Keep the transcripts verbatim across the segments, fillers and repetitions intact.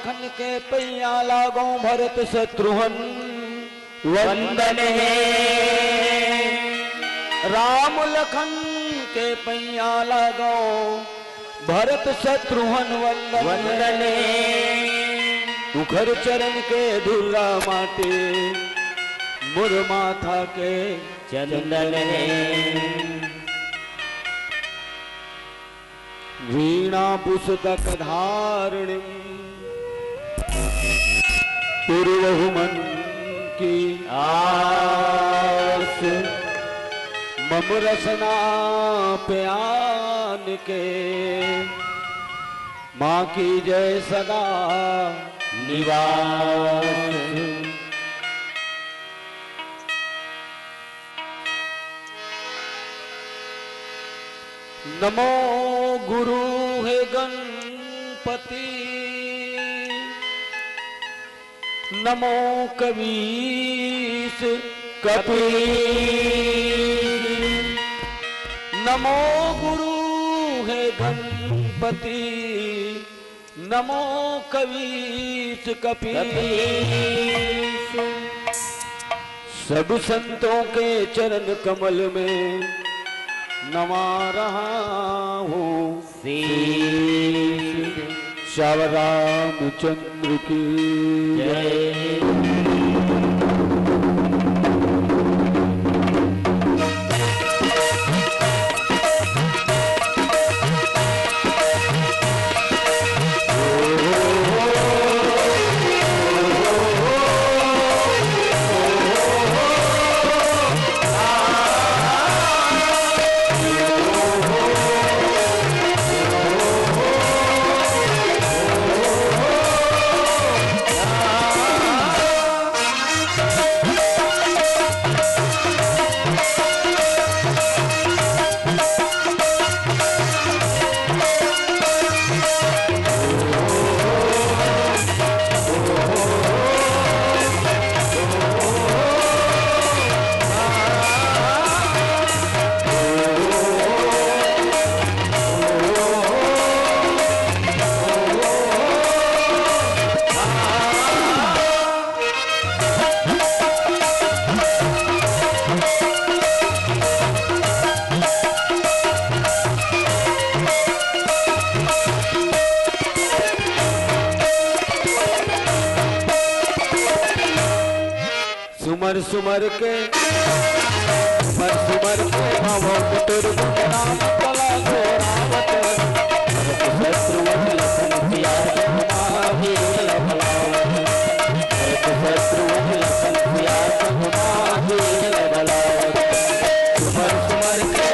लखन के पैया लागो भरत शत्रुघ्न वंदन हे। राम लखन के पैया लागो भरत शत्रुघ्न वंदन वंदन हे। उखर चरण के धूला माटी मोर माथा के चंदन हे। वीणा पुस्तक धारिणीं पुरवहु मन की आस। मम रसना पे आन के माँ की जय सदा निवास। नमो गुरु हे गणपति, नमो कवीश कपीश। नमो गुरु हे गणपति, नमो कवीश कपीश। कपीश। सब संतों के चरण कमल में नवा रहा हूँ शीश। श्याम रामचंद्र की जय। सुमर सुमर के, सुमर सुमर के, भावो कुटुर गुण राम कला गोरावत। भरत शत्रुघ्न लखन सिया महावीर लवलावत। भरत शत्रुघ्न लखन सिया महावीर लवलावत। सुमर सुमर के,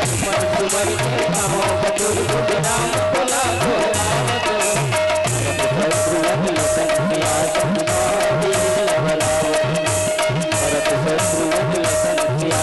सुमर सुमर के, भावो कुटुर गुण राम कला गोरावत। भरत शत्रुघ्न लखन सिया महावीर लवलावत। भरत शत्रुघ्न लखन सिया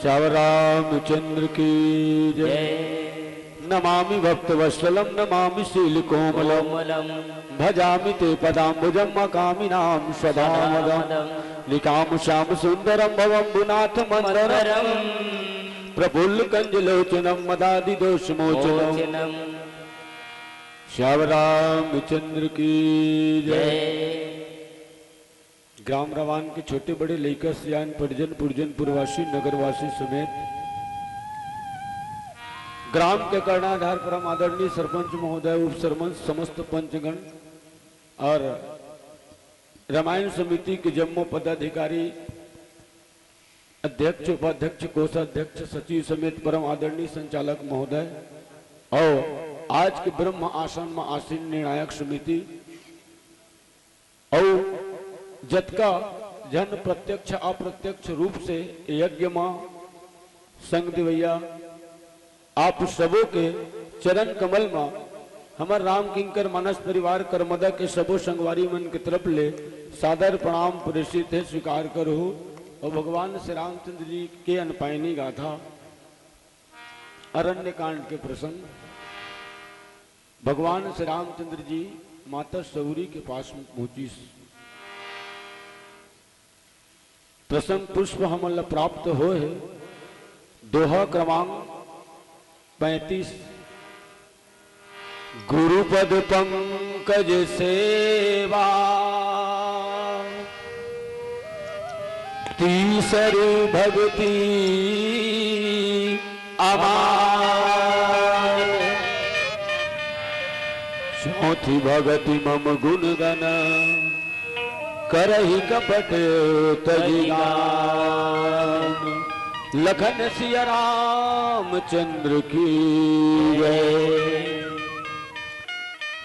श्याम रामचंद्र की जय। जय। नमामि भक्तवत्सलं नमामि शीलकोमलम्। कोमलम्। भजामि ते पदाम्बुजं मकामिनां सदा मदम्। सदा मदम्। निकाम श्याम सुंदरं भवम्बुनाथ मंदरम्। मंदरम्। प्रफुल्ल कंज लोचनम मदादि दोष मोचनम। मोचनम। श्याम रामचंद्र की जय। जय। ग्राम रवान के छोटे बड़े लइका सियान परिजन पुरजन पुरवासी नगरवासी समेत ग्राम के कर्णाधार परम आदरणीय सरपंच महोदय, उप सरपंच, समस्त पंचगण और रामायण समिति के जम्मो पदाधिकारी, अध्यक्ष, उपाध्यक्ष, कोषाध्यक्ष, सचिव समेत परम आदरणीय संचालक महोदय और आज के ब्रह्म आसन में आसीन निर्णायक समिति और जतका जन प्रत्यक्ष अप्रत्यक्ष रूप से यज्ञ में संग देवैया, आप सबो के चरण कमल म हमर राम किंकर मानस परिवार करमदा के सबो संगवारी मन के तरफ ले सादर प्रणाम प्रेषित हे, स्वीकार करहु। और भगवान श्री रामचंद्र जी के अनपायनी गाथा, अरण्य कांड के प्रसंग। भगवान श्री रामचंद्र जी माता सौरी के पास में पहुंचिस। प्रसंग पुष्प हमन ला प्राप्त होए हे। दोहा क्रमांक पैंतीस। गुरुपद पंकज सेवा, तीसरी भक्ति अमार, चौथी भक्ति मम गुण गण, करहि कपट तजि गान। लखन सिया रामचंद्र की जय।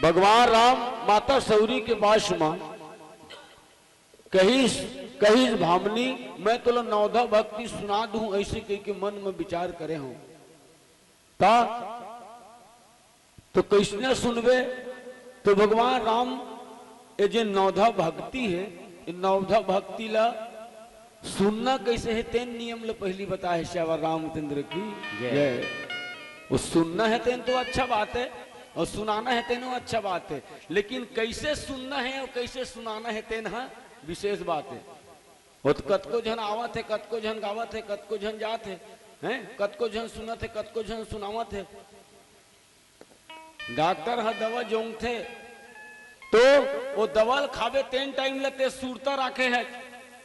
भगवान राम माता सौरी के पास म कहिस, कहिस, "भामनी, मैं तोला नवधा भक्ति सुना दूं," ऐसे कह के मन में विचार करे हूं। ता तो कइसने सुनबे? तो भगवान राम, ये जे नवधा भक्ति हे, ये नवधा भक्ति ला सुनना कइसे हे, तेन नियम ला पहिली बताए हे श्यावर रामचंद्र की जय। जय। वो सुनना हे तेन तो अच्छा बात हे, और सुनाना हे तेनो अच्छा बात हे, लेकिन कइसे सुनना हे और कइसे सुनाना हे तेन हा विशेष बात हे। वो तो कतको झन आवत हे, कतको झन गावत हे, कतको झन जात हे, हैं? कतको झन सुनत हे, कतको झन सुनावत हे। डॉक्टर ह दवा जोंगथे, तो वो दवा ल खाबे तेन टाइम ल ते सुरता राखे हे।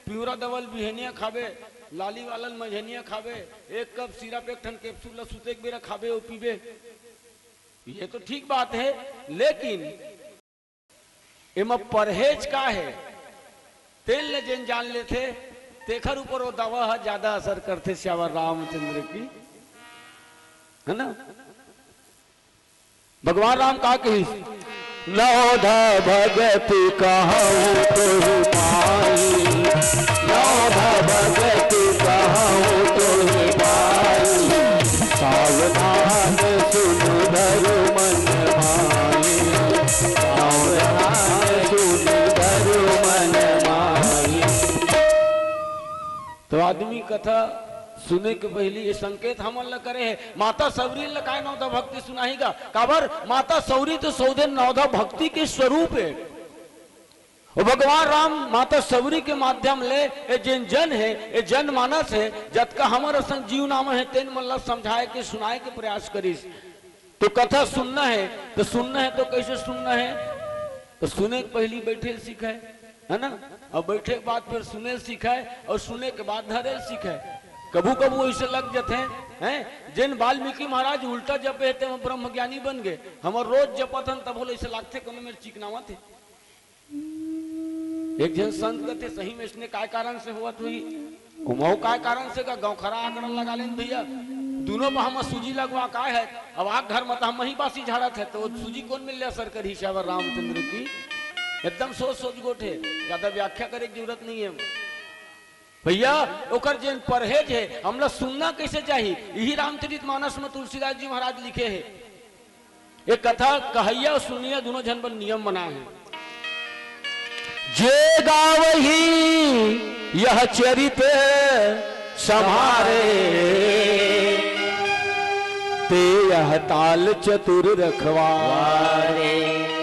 पिंवरा दवा ल बिहनिया खाबे, लाली वाला ल मंझनिया खाबे, एक कप सिरप, एक ठन कैप्सूल ल सुते के बेरा खाबे, वो पीबे। ये तो ठीक बात हे, लेकिन एमा परहेज का हे, तेन ल जेन जान लेथे, तेखर ऊपर वो दवा ह ज्यादा असर करथे। श्यावर रामचंद्र की, है ना? भगवान राम का कहिस, "नवधा भगति कहूँ तुहि पाई, नवधा भगति कहूँ तुहि पाई, सावधान सुन धर मन माई, सावधान सुन धर मन माई।" तो आदमी कथा सुने के पहिली ये संकेत हमन ल करे हे। माता सौरी ल काय नवधा भक्ति सुनाही गा? काबर माता सौरी तो सौदे नवधा भक्ति के स्वरूप हे। वो भगवान राम माता सौरी के माध्यम ले ये जेन जन हे, ये जनमानस हे, जतका हमर असन जीव नाम हे, तेन मन ल समझाए के, सुनाए के प्रयास करिस। तो कथा सुनना हे, तो सुनना हे तो कइसे सुनना हे? तो सुने के पहिली बइठे ल सिखय, हे ना? अउ बइठे के बाद फेर सुने ल सिखय, अउ सुने के बाद धरे ल सिखय। कभू कभू अइसे लग जथे, हैं, जेन वाल्मीकि महाराज उल्टा जपे हे, तेमा ब्रह्मज्ञानी बन गे। हमर रोज जपत हन, तभो ले अइसे लागथे कोनो मेर चिकनावत हे। एक झन संत कथे, सही में अइसने काय कारण से होवत होही? ओमा काय कारण से का गौखरा आकड़न लगा लेन भइया, दूनों पा हमर सूजी लगवा काय हे? अब आग घर म त हमही बासी झाड़त हे, त ओ सूजी कोन मेर ले असर करही? सियावर रामचंद्र की एकदम सोच सोच गोठ हे, ज्यादा व्याख्या करे के जरूरत नइ हे। भइया, ओकर जेन परहेज हे, हमला सुनना कइसे चाही? इही रामचरित मानस म तुलसीदास जी महाराज लिखे हे, ए कथा कहइया अउ सुनइया दूनों झन बर नियम बनाय हे। जे गावही यह चरित सम्हारे, ते यह ताल चतुर रखवारे।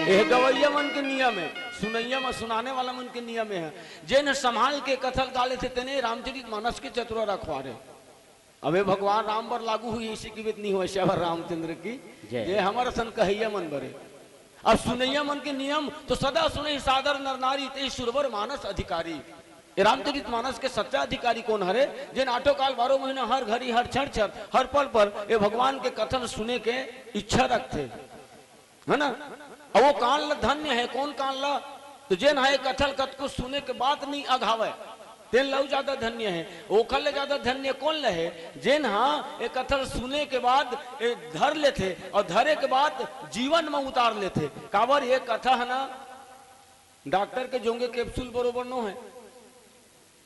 ए गवइया मन के नियम हे, सुनइया म सुनाने वाला मन के नियम हे। जेन ह सम्हाल के कथा ल गा लेथे, तेने रामचरित मानस के चतुरा रखवारे। अब ए भगवान राम बर लागू होही, अइसे कहिबे त नइ होवय, सियावर रामचंद्र की जय। जे हमर असन कहइया मन बर हे। अब सुनइया मन के नियम तो सदा सुनहि सादर नर नारी, तेहि सुरवर मानस अधिकारी। ए रामचरित मानस के सच्चा अधिकारी कोन हरे? जेन आठों काल, बारहों महीना, हर घरी, हर क्षण क्षण, हर पल पल ए भगवान के कथा ल सुने के इच्छा रखथे। हे ना? अउ ओ कान ल धन्य हे, कोन कान ल? त जेन ह ए कथा ल कतको सुने के बाद नइ अघावय, तेन ल अउ जादा धन्य हे। ओखर ले जादा धन्य कोन ल हे? जेन ह ए कथा ल सुने के बाद ए धर लेथे अउ धरे के बाद जीवन म उतार लेथे। काबर ए कथा ह ना डॉक्टर के जोंगे capsule बरोबर नो हे।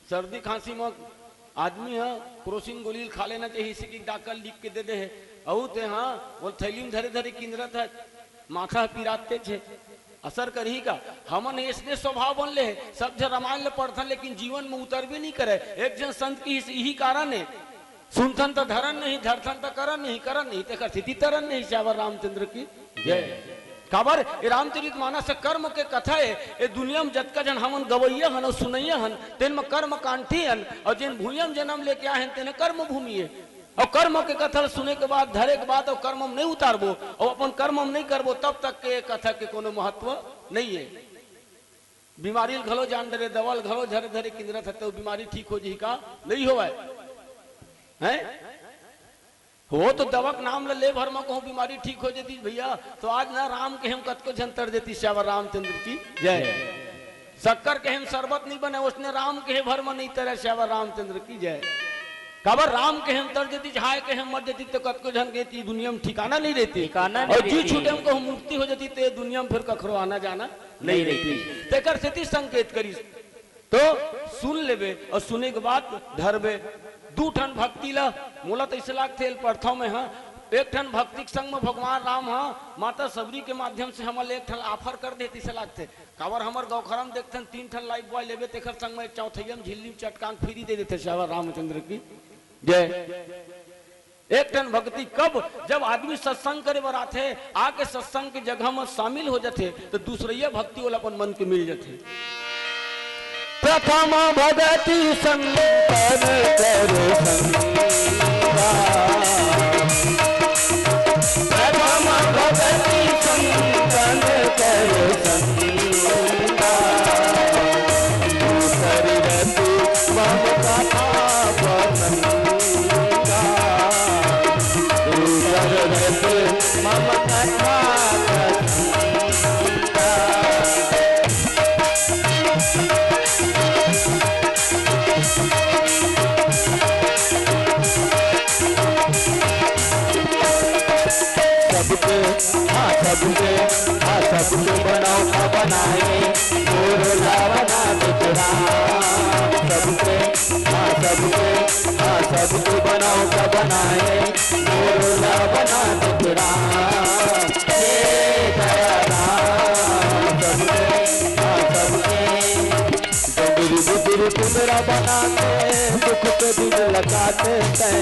सर्दी खांसी म आदमी ह क्रोसिन गोली ल खा लेना चाही, अइसे कि डॉक्टर लिख के दे दे हे। अउ तें ह ओ थैली म धरे धरे किंदरत हे, माथा ह पिरात तेच हे, असर करही का? हमन अइसने स्वभाव बन ले हे, सब झन रामायण ल पढ़थन लेकिन जीवन म उतरबे नइ करय। एक झन संत कहिस, इही कारण हे, सुनथन त धरन नहीं, धरथन त करन नहीं, करन नहीं, तेकर सेती तरन नहीं। सियावर रामचंद्र की जय। काबर, ए रामचरित मानस ह कर्म के कथा हे। ए दुनिया म जतका झन हमन गवइया हन अउ सुनइया हन, तेन म कर्म कांठी हन, अउ जेन भुइयां म जनम लेके आए हन, तेन ह कर्म भूमि हे। अउ कर्म के कथा ल सुने के बाद, धरे के बाद, अउ कर्म म नइ उतारबो, अउ अपन कर्म म नइ करबो, तब तक के ए कथा के कोनो महत्व नइ हे। बीमारी ल घलो जान डरे, दवा ल घलो धरे धरे किंदरत हे, त ओ बीमारी ठीक हो जही का? नइ होवय। हैं? ओ तो दवा के नाम ल ले भर म कहूं बीमारी ठीक हो जतिस भइया, त आज ना राम कहे म कतको झन तर देतिस। सियावर रामचंद्र की जय। शक्कर कहे म शरबत नइ बने, ओइसने राम कहे भर म नइ तरय। सियावर रामचंद्र की जय। काबर राम कहे म तर जतिस, हाय कहे म मर जतिस, त कतको झन के ए दुनिया म ठिकाना नइ रहितिस। ठिकाना नइ अउ जी रहितिस। छूटे म कहूं मुक्ति हो जतिस, त ए दुनिया म फेर कखरो आना जाना नइ रहितिस। तेकर सेती संकेत करिस। तो सुन लेबे अउ सुने के बाद धरबे। दू ठन भक्ति ल, मोला तो अइसे लागथे, ल पढ़थंव मैं ह। एक ठन भक्ति के संग म भगवान राम ह माता सबरी के माध्यम से हमन ल एक ठन offer कर देहे, तइसे लागथे। काबर हमर गौखरा म देखथन, तीन ठन Lifebuoy लेबे, तेखर संग म एक चौथैया म झिल्ली म चटकान free दे देथे। सियावर रामचंद्र की जय। एक ठन भक्ति कब, जब आदमी सत्संग करे बर आथे, आके सत्संग के जगह म शामिल हो जाथे, त दूसरइया भक्ति ओला अपन मन के मिल जाथे। प्रथम भगति संतन कर संगा, प्रथम भगति संतन कर संगा, दूसर रति मम कथा प्रसंगा। दूसर रति मम कथा प्रसंगा। सबके, हाँ, सबके, हाँ, सबके बनौका बनाए, मोर ला बना दे तोरा। सबके, हाँ, सबके, हाँ, सबके बनौका बनाए, मोर ला बना दे तोरा। हे दयाराम, सबके, हाँ, सबके। डोंगरी बिदुर कुंदरा बना के दुख के दिन लगाते तैं।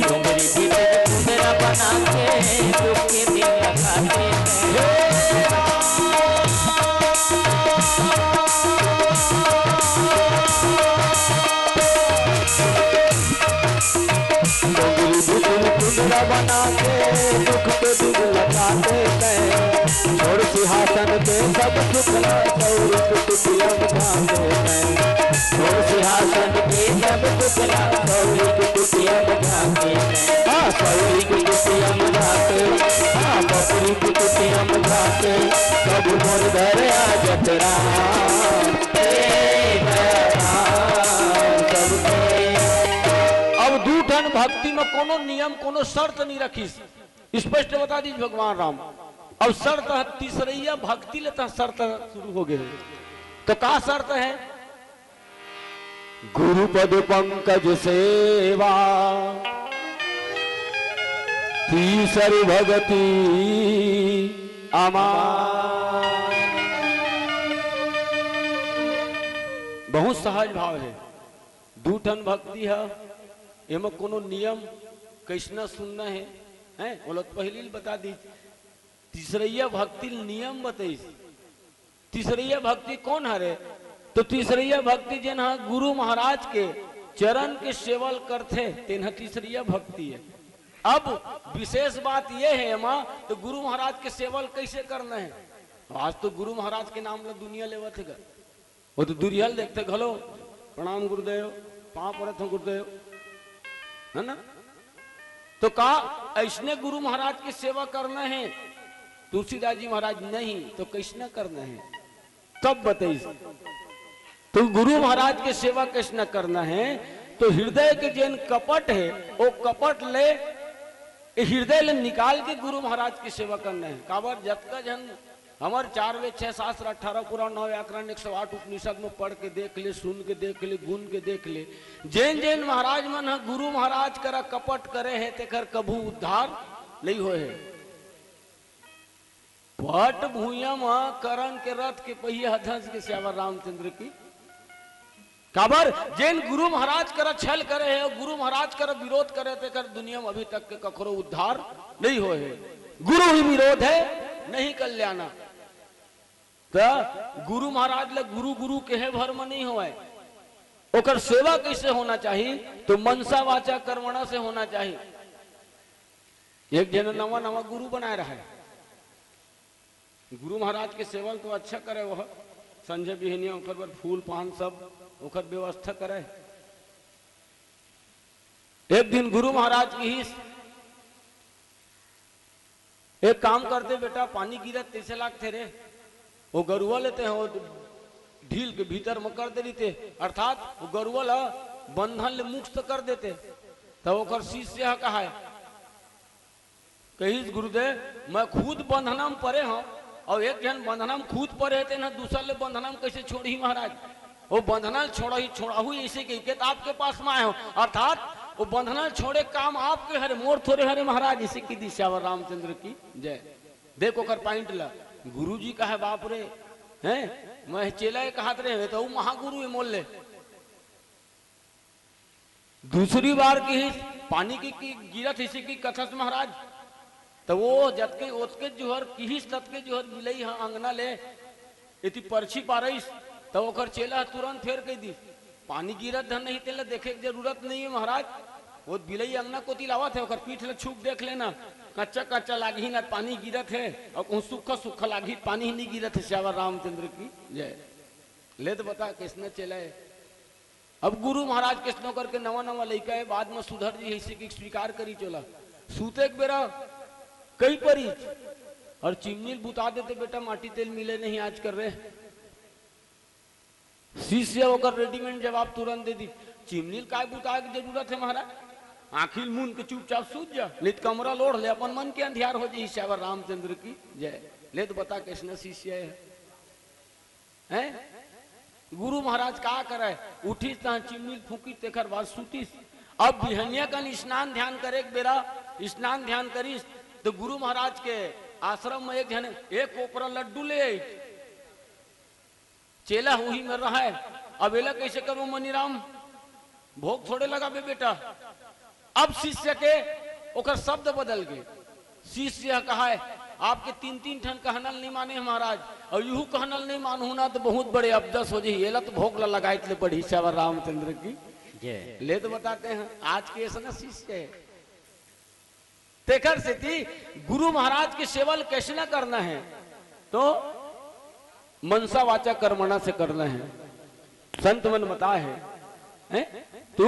डोंगरी बिदुर कुंदरा बना के दुख के दिन लगाते तैं। डोंगरी बिदुर कुंदरा बना के दुख के दिन लगाते तैं। छोड़ सिंहासन पे सब सुख सौरी कुटियम जाके मैं, मोर सिंहासन के सब कुछ ना। सौरी कुटियम जाके मैं, हाँ, सौरी कुटियम जाके, हाँ, बकरी कुटियम जाके, कब मोर घर आ जतरा। हे राम सबके। अब दू ठन भक्ति में कोनो नियम, कोनो शर्त नहीं रखिस। स्पष्ट बता दीजिए भगवान राम। अब शर्त ह, तीसरैया भक्ति ले तह शर्त शुरू हो गए। तो का शर्त है? गुरु पद पंकज सेवा, तीसर भगति अमा। बहुत सहज भाव है। दू ठन भक्ति ह, एमा कोनो नियम कैसना सुनना है, हैं? ओला तो पहिली ल बता दी। तीसरैया भक्ति ल नियम बतइस। तीसरैया भक्ति कौन हरे? तो तीसरैया भक्ति जेन ह गुरु महाराज के चरण के सेवल करथे, तेन ह तीसरैया भक्ति है। अब विशेष बात ये है एमा, तो गुरु महाराज के सेवल कैसे करना है? आज तो गुरु महाराज के नाम ल दुनिया लेवत है गा। वो तो दुरिहा ल देखथे घलो, "प्रणाम गुरुदेव, पाँव परत हूँ गुरुदेव", है ना? तो का ऐसने गुरु महाराज के सेवा करना है? तुलसीदास जी महाराज नहीं, तो कैसना करना है? तब बताइए, तो गुरु महाराज के सेवा कैसना करना है? तो हृदय के जेन कपट है, वो कपट ले, हृदय ले निकाल के गुरु महाराज के सेवा करना है। काबर जतका झन हमर चार वेद, छह शास्त्र, अठारह पुराण, नौ व्याकरण, एक सौ आठ उपनिषद में पढ़ के देख ले, सुन के देख ले, गुन के देख ले। जेन जेन महाराज मन ह गुरु महाराज करा कपट करे हे, तेकर कभू उद्धार नहीं होए हे। पट भुइयां म करन के रथ के पहिया ह धंस के सियावर रामचंद्र की। काबर जेन गुरु महाराज करा छल करे हे, गुरु महाराज करा विरोध करे, तेकर दुनिया में अभी तक के कखरो उद्धार नहीं होए हे। गुरु ही विरोध है, नहीं कल्याणा। त गुरु महाराज ल गुरु गुरु कहे भर म नहीं होवय। ओकर सेवा कैसे होना चाहिए? तो मनसा वाचा कर्मणा से होना चाहिए। एक झन नवा नवा गुरु बनाए रहे, गुरु महाराज के सेवा ल तो अच्छा करे, वह संझा बिहनिया ओकर बर फूल पान सब ओकर व्यवस्था करे। एक दिन गुरु महाराज किहिस, "एक काम करते बेटा, पानी गिरत तैसे लागथे रे, वो गरुआ लेते हैं, वो ढील के भीतर में कर दे देते, अर्थात वो गरुआ ला बंधन ले मुक्त कर देते।" तब ओकर शिष्य ह कहाय, कहिस, "गुरुदेव, मैं खुद बंधना में परे हूँ, और एक झन बंधना में खुद परे हे, तेन ह दूसर ले बंधना में कैसे छोड़ही महाराज? वो बंधना ल छोड़ही, छोड़ाहू ऐसे कहि के त आपके पास में आए हूँ, अर्थात वो बंधना ल छोड़े काम आपके हरे, मोर थोरे हरे महाराज," ऐसे कहि दिस सियावर रामचंद्र की जय। देख ओकर point ला, गुरु जी कहे, "बाप रे, हैं, मैं चेला ए कहत रहे, तो वो महागुरु ए मोल ले।" दूसरी बार किहिस, "पानी की, की गिरत हिसी की कथस महाराज?" त वो जतके ओतके जुहर किहिस, ततके जुहर बिलई ह अंगना ले एती परछी पारइस, त ओकर चेला ह तुरंत फेर कहि दिस, "पानी गिरत धन नहीं, तेला देखे के जरूरत नहीं है महाराज, वो बिलई अंगना कोती लावत है, ओकर पीठ ल छू के देख लेना, कच्चा कच्चा लागही ना, पानी गिरत है, और कहूँ सूखा सूखा लागही, पानी ही नहीं गिरत है।" सियावर रामचंद्र की जय। ले तो बता, कैसना चेला है? अब गुरु महाराज कैसनो करके नवा नवा लइका है, बाद में सुधर जी, ऐसे कि स्वीकार करी चोला। सूते के बेरा कई परी और चिमनी ल बुता देते, "बेटा, माटी तेल मिले नहीं आज कर रे।" शिष्य ओकर readymade जवाब तुरंत दे दी, "चिमनी ल काय बुताए के जरूरत है महाराज? आँखी ल मूंद के चुपचाप सूत जा, नहीं त कमरा ल ओढ़ ले, अपन मन के अंधियार हो जाही।" सियावर रामचंद्र की जय। ले तो बता, कैसना शिष्य है? हैं? गुरु महाराज का करे, उठिस तहाँ चिमनी ल फूकिस, तेकर बाद सुतिस। अब बिहनिया कन स्नान ध्यान करे के बेरा, स्नान ध्यान करिस, तो गुरु महाराज के आश्रम में एक झन एक कोपरा लड्डू ले आई। चेला उही में रहे। अब एला कैसे करबो मनीराम? भोग थोड़े लगाबे बेटा। अब शिष्य के ओकर शब्द बदल गे। शिष्य ह कहाय, "आपके तीन तीन ठन कहना ल नहीं माने हे महाराज, और इहू कहना ल नहीं मानहू ना तो बहुत बड़े अपदस हो जाही, एला तो भोग ला लगाए ले पड़ही।" सियावर रामचंद्र की जय। ले तो बताते हैं, आज के ऐसा ना शिष्य है। तेकर सेती गुरु महाराज के सेवा ल कैसे ना करना है, तो मनसा वाचा कर्मणा से करना है, संत मन बताए है, हैं? तो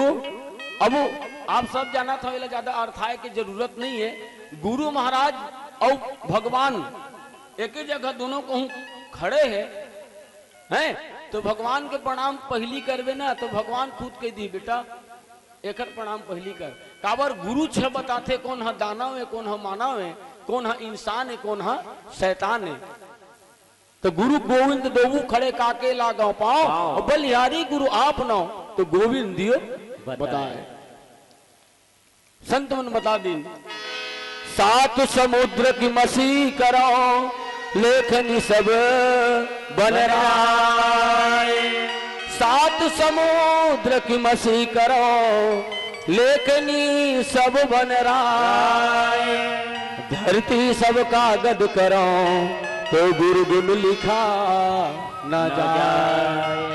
अब आप सब जानत हो, एला ज्यादा अर्थाए के जरूरत नहीं है। गुरु महाराज अउ भगवान एके जगह दोनों कहूं खड़े हैं, हैं? तो भगवान के प्रणाम पहली करबे ना, तो भगवान खुद कह दी, "बेटा, एकर प्रणाम पहली कर।" काबर गुरु छह बताथे, कौन ह दानव है, कौन ह मानव है, कौन ह इंसान है, कौन ह शैतान है। तो गुरु गोविंद दोऊ खड़े, काके लागव पाँव, पाँव। और बलिहारी गुरु आप नव, तो गोविंद दियो बताए। बताए। संत मन बता दिन, सात समुद्र की मसी करव, लेखनी सब बनराय। सात समुद्र की मसी करव, लेखनी सब बनराय। धरती सब कागद करव, तो गुरु गुण लिखा ना जाए।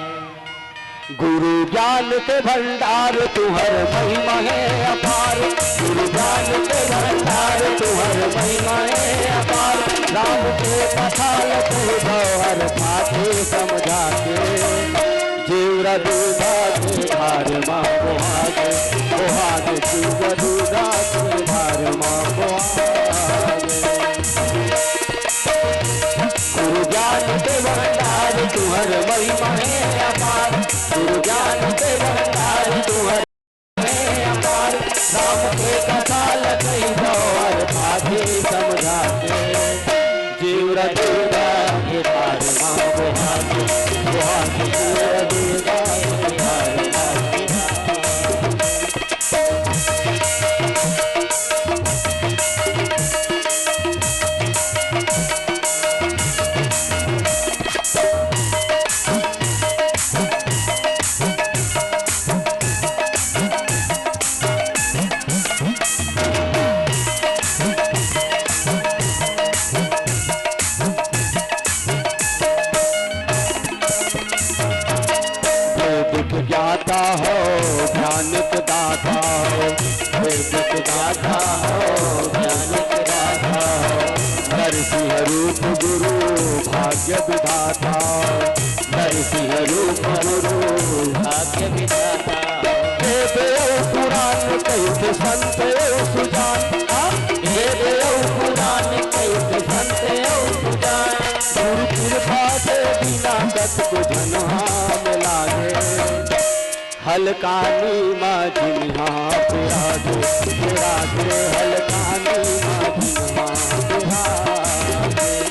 गुरु ज्ञान के भंडार तुहर महिमा है अपार। गुरु ज्ञान के भंडार तुहर महिमा है अपार। राम के कथा ल तू गौहर पाथे समझा के। जीवरा दूधा के धार मा बोहागे, बोहागे। जीवरा दूधा के धार मा बोहागे। गुरु ज्ञान के भंडार तुहर महिमा है अपार। गुरु ज्ञान के भंडार तुहर है अपार। राम के कथा ल कहि गौहर पाथे समझा के। जीवरा दूधा के धार मा बोहागे, बोहागे। जीवरा दूधा के धार मा बोहागे। वेद के ज्ञाता हो, ज्ञान के दाता हो। वेद के ज्ञाता हो, ज्ञान के दाता हो। नरसिंह रूप गुरु भाग्य विधाता हो। नरसिंह रूप गुरु भाग्य विधाता हो। वेद अउ पुराण कहिथे संत अउ सुजान। हाँ? वेद अउ पुराण कहिथे संत अउ सुजान। गुरु कृपा से बिना कतको झन हाम लागे। हलकानी मा जिनिहा पुरागे, पुरागे। हलकानी मा जिनिहा पुरागे।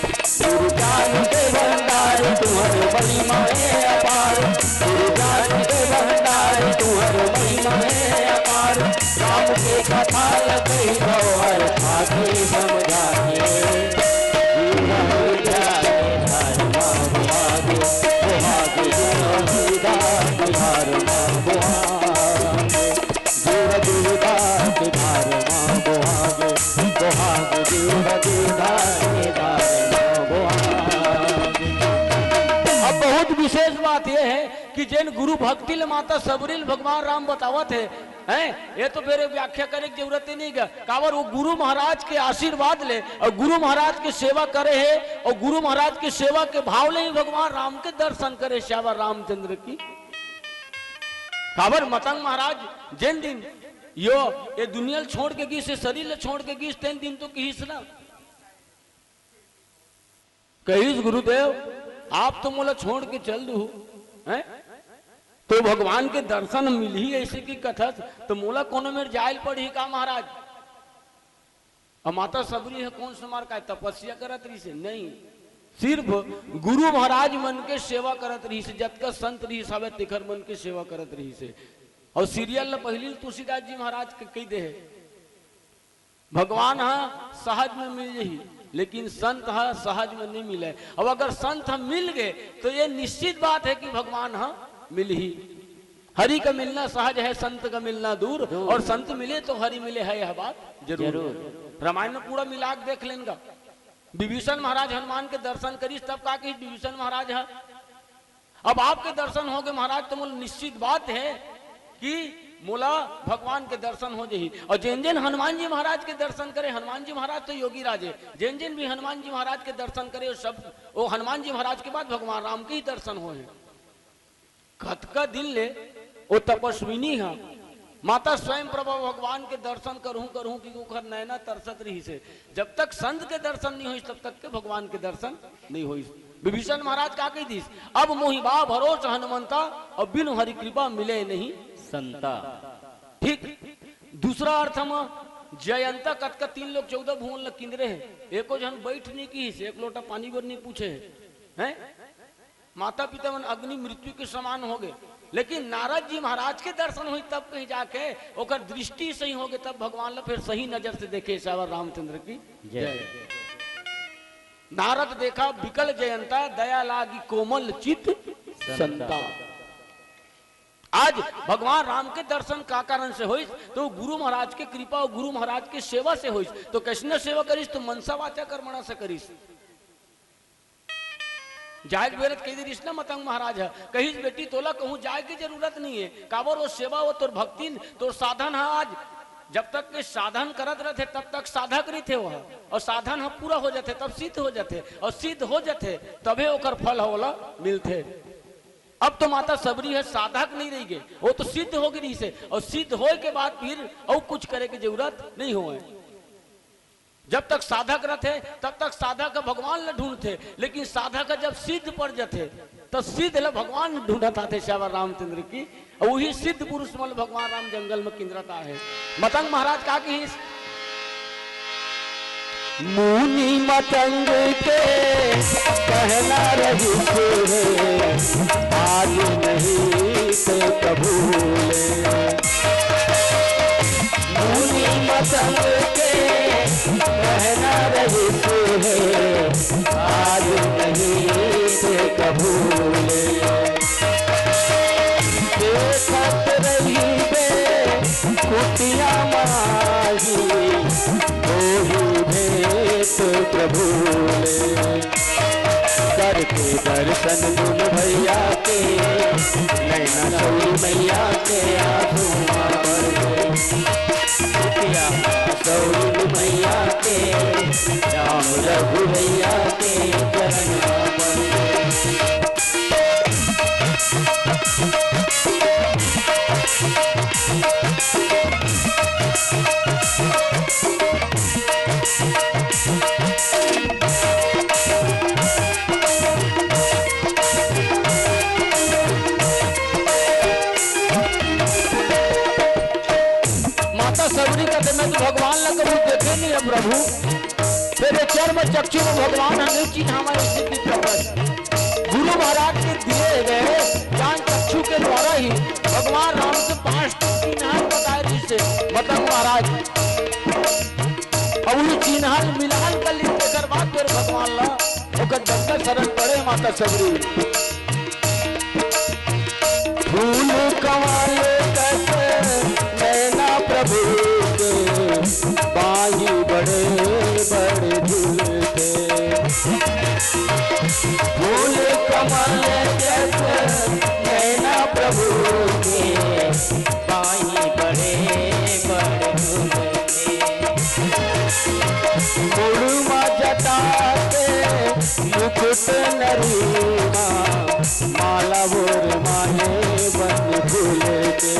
गुरु ज्ञान के भंडार तुहर महिमा है अपार। गुरु ज्ञान के भंडार तुहर महिमा है अपार। राम के कथा ल कहि गौहर पाथे समझा के। जीवन जाए धार मा बोहागे, बोहागे। जीवन जाए धार मा बोहागे। जीव दूधा के धार मा बोहागे, बोहागे। जीव दूधा के धार मा बोहागे। अब बहुत विशेष बात यह है कि जेन गुरु भक्ति ले माता सबरी ल भगवान राम बतावत हे, हैं? ये तो फिर व्याख्या करे के जरूरत ही नहीं गा। काबर वो गुरु महाराज के आशीर्वाद ले और गुरु महाराज के सेवा करे हे और गुरु महाराज के सेवा के भाव ले ही भगवान राम के दर्शन करे, श्यावर रामचंद्र की। काबर मतंग महाराज जेन दिन यो ये दुनिया ल छोड़ के गिस, ये शरीर ल छोड़ के गिस, तेन दिन तो किहिस ना, कहिस, "गुरुदेव, आप तो मोला छोड़ के चल दू, हैं? तो भगवान के दर्शन मिलही ऐसे की कथस, तो मोला कोनो मेर जाय ल पड़ही का महाराज?" अब माता सबरी ह कोन समार काय तपस्या करत रहिस हे? नहीं, सिर्फ गुरु महाराज मन के सेवा करत रहिस हे, जतका संत रहिस हवे तेखर मन के सेवा करत रहिस हे। और serial ल पहिली तुलसीदास जी महाराज के कहि दे हे, भगवान ह सहज में मिल जही, लेकिन संत ह सहज में नहीं मिले। अब अगर संत ह मिल गए तो ये निश्चित बात है कि भगवान ह मिलही। हरि का मिलना सहज है, संत का मिलना दूर, दूर। और संत मिले तो हरि मिले है, यह बात जरूर। जरूर। रामायण में पूरा मिला के देख लेन गा। विभीषण महाराज हनुमान के दर्शन करिस, तब का कहिस विभीषण महाराज ह, "अब आपके दर्शन हो गए महाराज, तो मोला निश्चित बात है कि मोला भगवान के दर्शन हो जाही। और जेन जेन हनुमान जी महाराज के दर्शन करे, हनुमान जी महाराज तो योगी राज हे, जेन जेन भी हनुमान जी महाराज के दर्शन करे, वो सब, वो हनुमान जी महाराज के बाद भगवान राम के ही दर्शन होए हे। कतका दिन ले वो तपस्विनी ह, माता स्वयं प्रभा भगवान के दर्शन करहूं करहूं कि ओकर नैना तरसत रहिस हे। जब तक संत के दर्शन नहीं होइस, तब तक के भगवान के दर्शन नहीं होइस। विभीषण महाराज का कहि दिस, "अब मोहि बा भरोस हनुमंता, और बिनु हरि कृपा मिले नहीं संता।" ठीक दूसरा अर्थ म जयंता कतका तीन लोक चौदह भुवन ल किंदरे हे, एको झन बैठ नहीं किहिस, एक लोटा पानी बर नहीं पूछे हे, हैं? माता पिता मन अग्नि मृत्यु के समान हो गए, लेकिन नारद जी महाराज के दर्शन हुई तब कहीं जाके ओकर दृष्टि सही हो गए, तब भगवान ला फिर सही नजर से देखे। सावर रामचंद्र की जय। नारद देखा बिकल जयंता, दया लागी कोमल चित संता। आज भगवान राम के दर्शन का कारण से होइस? तो गुरु महाराज के कृपा और गुरु महाराज के सेवा से होइस। तो कैसने सेवा करिस? तो मनसा वाचा कर्मणा से करिस। जाए के बेरत कहि दिस ना मतंग महाराज ह, कहिस, "बेटी, तोला कहूं जाए के जरूरत नहीं है।" काबर? वो सेवा, वो तोर भक्ति, तोर साधन ह। आज जब तक के साधन करत रहथे, तब तक साधक रहिथे वह, और साधन ह पूरा हो जाथे, तब सिद्ध हो जाथे, और सिद्ध हो जाथे, तभे ओकर फल ह ओला मिलथे। अब तो माता सबरी ह साधक नहीं रहि गे, वो तो सिद्ध हो गिस हे, और सिद्ध होए के बाद फिर अउ कुछ करे के जरूरत नहीं होए। जब तक साधक रथे, तब तक साधक ह भगवान ल ढूंढथे, लेकिन साधक ह जब सिद्ध पड़ जथे, त सिद्ध ल भगवान ढूंढत आथे। श्यावर रामचंद्र की, अउ वही सिद्ध पुरुष मन ल भगवान राम जंगल म किंदरत आहे। मतंग महाराज का कहिस? मुनि मतंग के कहना रहित हे, आज नहीं ते कबूले। मुनि मतंग के कहना रहित हे, आज नहीं ते कबूले। देखत रहिबे कुटिया माही, होही भेंट प्रभु ले। करके दर्शन दुन भैया के, नैना सौरी मैया के आंसू मार दे। कुटिया सौरी मैया के, राम रघुरैया के चरण पर। माता सबरी कथे, "मैं तो भगवान ला कभू देखे नहीं है प्रभु।" तेरे चर्म चक्षु में भगवान हमें चिन्हावा स्थिति प्रकट। गुरु महाराज के दिए गए ज्ञान चक्षु के द्वारा ही भगवान राम के पांच ठो चिन्ह बताए, जैसे मतलब महाराज, अब वो चिन्ह मिलान कर ली, तेकर बाद फिर भगवान ला ओकर जंगल शरण पड़े माता सबरी। फूल कंवल कस नैना प्रभु के, बाही बड़े बड़े झूलते। फूल कंवल कस नैना प्रभु के, बाही बड़े बड़े झूलते। मुड़मा जटा के मुकुट नरीमा, माला ओढ़ माहे बन फूल के।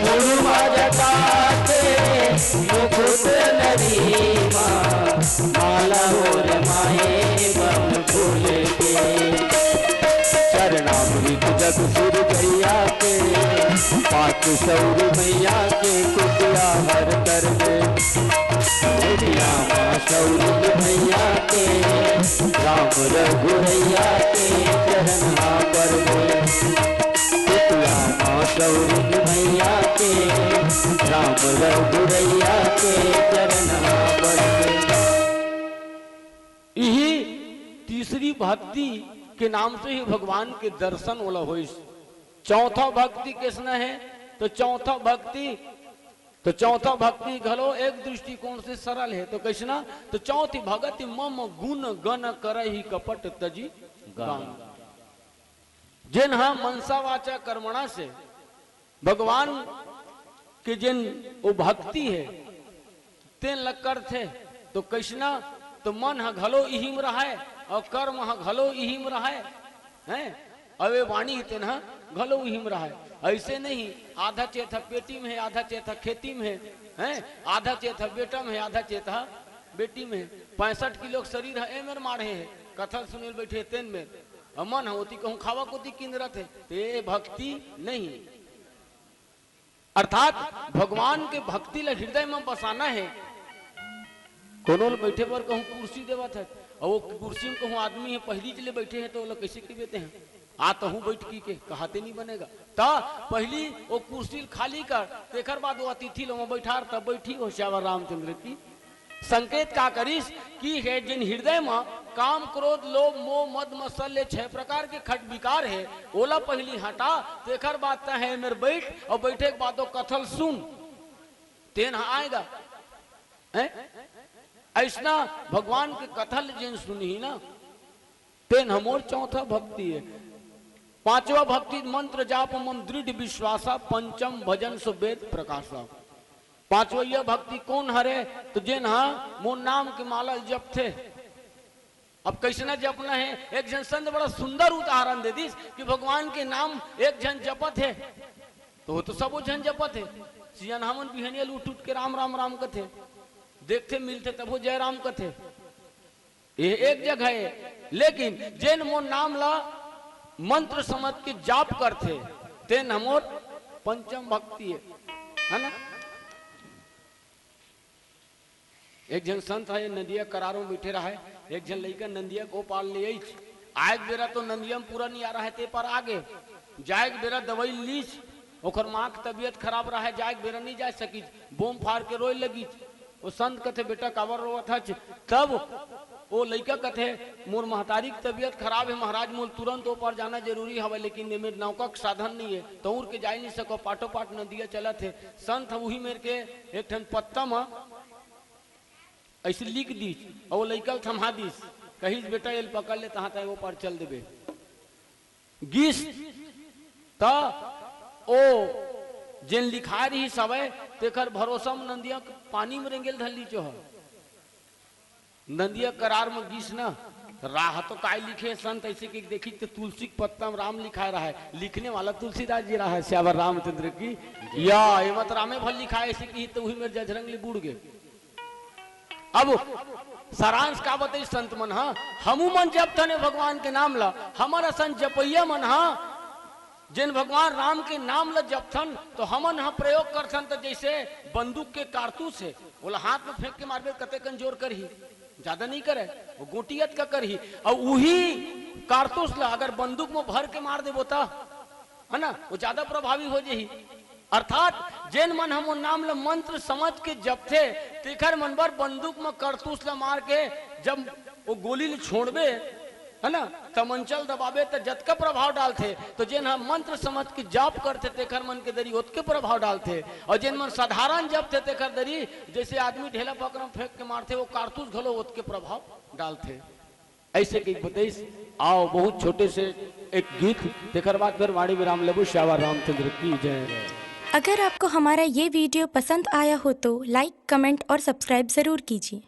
मुड़मा जटा के मुकुट नरीमा, माला ओढ़ माहे बन फूल के। चरणामृत जग सुर गैया के, पाँच सौर मैया के कुटिया हर कर दे। कुटिया माँ सौर मैया के, राम रघुरैया के चरण पर दे। कुटिया माँ सौर मैया के, राम रघुरैया के चरण पर दे। इही तीसरी भक्ति के नाम से ही भगवान के दर्शन ओला होइस। चौथा भक्ति कैसना है? तो चौथा भक्ति, तो चौथा भक्ति घलो एक दृष्टिकोण से सरल है। तो कैसना? तो चौथी भगति मम गुण गण करहि कपट तजि गान। जेन हा मनसा वाचा कर्मणा से भगवान के जेन वो भक्ति हे, तेन ल करथे, तो कइसना? तो मन ह घलो इही म रहय अउ कर्म ह घलो इही म रहय, हैं? अउ ये वाणी तेन ह घलो इही म रहय। अइसे नहीं, आधा चेत ह पेटी म हे, आधा चेत ह खेती म हे, हैं? आधा चेत ह बेटा म हे, आधा चेत ह बेटी म हे। पैंसठ किलो के शरीर ह ए मेर माढ़े हे, कथा ल सुने ल बइठे हे तेन मेर, अउ मन ह ओती कहूँ खावा कोती किंदरत हे, ते भक्ति नहीं। अर्थात भगवान के भक्ति ल हृदय म बसाना हे। कोनो ल बइठे बर कहूँ कुर्सी देवत हे, अउ वो कुर्सी म कहूँ आदमी हे, पहिली च ले बइठे हे, तो ओला कइसे कहिबे तें ह, "आ तहूँ बइठ," कहिके, कहाते नहीं बनेगा। त पहिली वो कुर्सी ल खाली कर, तेखर बाद वो अतिथि ल ओमा बइठार, तब बइठही। ओ सियावर रामचंद्र की संकेत का करिस कि हे, जिन हृदय म काम, क्रोध, लोभ, मोह, मद, मत्सर ले छह प्रकार के खट विकार हे, ओला पहिली हटा, तेखर बाद तैं हे मेर बइठ, अउ बइठे के बाद वो कथा ल सुन, तेन ह आएगा। हैं? अइसना भगवान के कथा ल जेन सुनही ना, तेन ह मोर चौथा भक्ति हे। पांचवा भक्ति मंत्र जाप मम दृढ़ विश्वासा, पंचम भजन सो वेद प्रकाशा। पांचवइया भक्ति कोन हरे? तो जेन ह मोर नाम के माला ल जपथे। अब कइसना जपना हे? एक झन संत बड़ा सुंदर उदाहरण दे दिस कि भगवान के नाम एक झन जपत हे, तो वो तो सबो झन जपत हे। सियान हमन बिहनिया ल उठ उठ के राम राम राम कथे, देखथे मिलथे तभो जय राम कथे। ये एक जगह हे, लेकिन जेन मोर नाम ला मंत्र समझ के जाप करथे, तेन ह मोर पंचम भक्ति हे, है ना? एक झन संत हे, नदिया करार म बइठे रहय, एक झन लइका नदिया के ओ पार ले आइच। आए के बेरा तो नदिया म पूरा नइ आ रहय, ते पार आ गे। जाए के बेरा दवई लीच, ओखर माँ के तबीयत खराब रहय, जाए के बेरा नइ जाए सकिच, बोम फार के रोए लगिच। ओ संत कथे, "बेटा, काबर रोवत हच?" तब ओ लइका कथे, "मोर महतारी के तबीयत खराब हे महाराज, मोर तुरंत ओ पार जाना जरूरी हवय, लेकिन ए मेर नौका के साधन नइ हे, तौर के जाए नइ सको, पाटो पाट नदिया चलत हे।" संत ह उही मेर के एक ठन पत्ता म अइसे लिख दिस, अउ ओ लइका ल थमा दिस, कहिस, "बेटा, एल पकड़ ले, तहाँ तैं ओ पार चल देबे।" गिस, त ओ जेन लिखाय रिहिस हवय, तेखर भरोसा म नंदिया पानी म रेंगेल धर लीचो ह। नंदिया करार म गिस न, राह तो काय लिखे संत, अइसे कि देखिस त तुलसी के पत्ता म राम लिखाय रहय, लिखने वाला तुलसीदास जी रहय, सियावर रामचंद्र की। या, एमा त रामे भर लिखाय, अइसे कि त उही मेर जझरंग ले बुड़ गे। अब सारांश का बताई संत मन ह, हमू मन जपथन ए भगवान के नाम ला, हमर असन जपइया मन ह, जेन भगवान राम के नाम ला जपथन, तो हमन ह प्रयोग करथन, त जइसे बंदूक के कारतूस हे, ओला हाथ में फेंक के मारबे, कतेकन जोर करही, ज्यादा नहीं करे, वो गोटी अतका करही, अउ उही कारतूस ला अगर बंदूक में भर के मार देबो, त, है ना, वो ज्यादा प्रभावी हो जाही। अर्थात जेन मन ह मोर नाम ल मंत्र समझ के जपथे, तेखर मन बर बंदूक म कारतूस ल मार के जब वो गोली ल छोड़बे, है ना, तमंचा ल दबाबे, त जतका प्रभाव डालथे। तो जेन ह मंत्र समझ के जाप करथे, तेखर मन के दरी ओतके प्रभाव डालथे। अउ जेन मन साधारण जपथे, तेखर दरी जइसे आदमी ढेला पकड़ा फेंक के मारथे, वो कारतूस घलो ओतके प्रभाव डालथे। अइसे कहिके बतइस। आओ, बहुत छोटे से एक गीत, तेकर बाद फिर वाणी विराम लेबो। श्यावर रामचंद्र की जय। अगर आपको हमारा ये वीडियो पसंद आया हो तो लाइक, कमेंट और सब्सक्राइब ज़रूर कीजिए।